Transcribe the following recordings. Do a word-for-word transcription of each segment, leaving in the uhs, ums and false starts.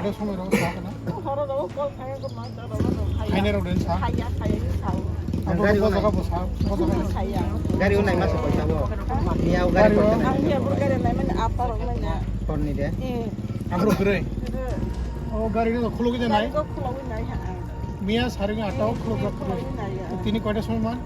Ada somoi rok sa kana? Horo rok call khaya ko ma ta rok rok khaya. Khaina rok den sa? Khaya, khaya ni sa. Abo gari ko unai. Jaga bo sa, bo jaga. Khaya. Gari unai masa paisa bo. Miya gari ko. Ang miya bo gari nai mani apa rok nai na. Torni de. Eh. Abro kre. Oh, gari no khulok de nai. Gari ko khulok nai ha. Miya saring ata khulok khulok nai. Tini koita somoi man?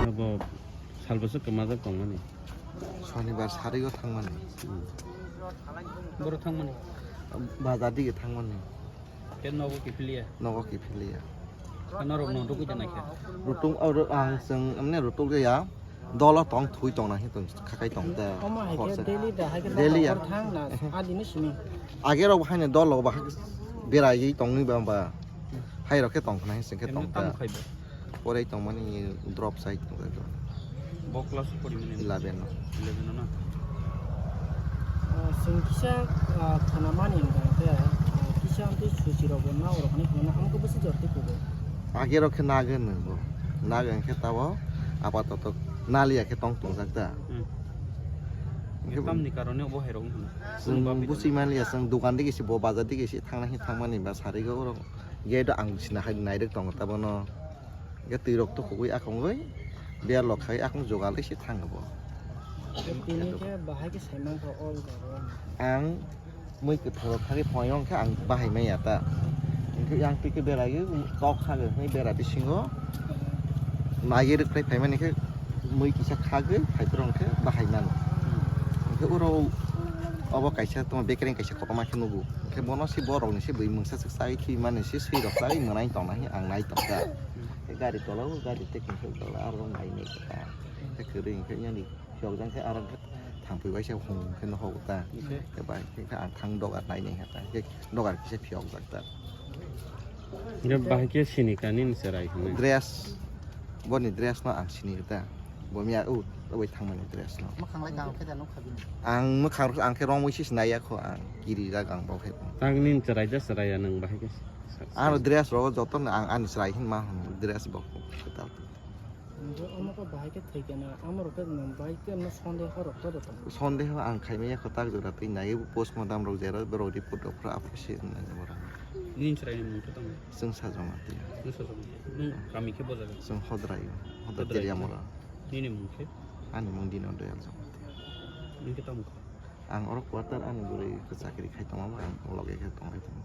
Abo salbwswk kwmajak tongmani. Sonibar sarigo thangmani. Hmm. Boro thangmani. Bazar dige thangmani. Khe nogo kiphiliya? Nogo kiphiliya. Norok no rukui da naikha? Rutung, oro ang chwng, amne rutuk ya. Dolo tong thui tong na hi tong khakai tong ta. Omo hai khe daily da, hai khe daily ya. Thang na, adini simi. Age rok hai ne dolo ba berai tong ni ba ba. Hai rok khe tong khna hi sing khe tong ta. Tamo khai ba? Porai tongmani drop side tongjago. Bo class pori mani? Eleven o. Eleven o na? Ah, chwng kisa, ah, khana mani hwnkha khe, ah, kisa amtwi suchi rok bo nao rok hinwi khna, amo khe bwswk jor twi kugo. Age rok khe nagwi hwnwi bo. Nagwi hwnkhe tabo apatoto naliya khe tong tongjak da. Hmm. Hwnkhe tamni karone bo hai rok wngkha na? Chwng buchi manliya, chwng dokan digi se bo bazar digi se thangna hi thangmani ba sarigo oro. Gate o ang sina hai nairwk tongo tabono. Hwnkhe twi rok tukhugwi akhungwi, biyar lok khai akhung jogal se thango bo. Tini khe bahai khe sai mankha o jaga o. Ang mui kwtharo khagwi phaio hwnkhe ang bahai manya ta. Hwnkhe yang twi khe beraiwi kok khagwi hwnwi bera bisingo naiwi rwkhlai phaimani khe mui kisa khagwi phaiphuru hwnkhe bahai mano. Hwnkhe oro obo kaisa tongma bekereng kaisa kotorma khe nugo. Hwnkhe bono se borokni se bui mungsa swk chai thwi mani se swi rok chai mwnai tongna hwnwi ang nai tongkha. Khe gari tola o gari tei khe tola aro nai nai kha. Khe kwrwi hwnkhe yani phiyok jang khe aro thangpui bai se hum khe nohok ta. Hwnkhe? Khe bai khe ang thang dogar nai nai kha ta. Khe dogar kisa phiyok jak ta. Hwnkhe bahai khe sini kani ni cherai hwnwi. Dress, boni dress no ang sini ta. Bo miya o bai thangmani dress no. Mwkhang lai kang khe da nukha bini. Ang mwkhang rok ang khe romwi se sinai ya kho ang kiri jak ang bo khe. Tang nini cherai da cherai ya nwng bahai khe? Aro dress rok joto no ang ani cherai hin ma hwn dress bo kwtal. Omo khe bahai khe thwi khe na, amo rok khe nwng bai khe no sondeho rok to joto. Sondeho ang khai maya kho tak jora twi nai postmortem rok jera borok report rok phra aphusi nai borok. Nini cherai ni mung khe tamo? Chwng Sajoma twi. Nwng Sajoma. Nwng kami khe bo jaga? Chwng Hodrai, Hodrai Hodrai. Teriamura. Nini mung khe? Ani mung Dino Doyal Jamatia. Nwng khe tamo kha? Ang oro quarter ani bwrwi khe chakri khai tongma, ang loge khe tonglai tongo.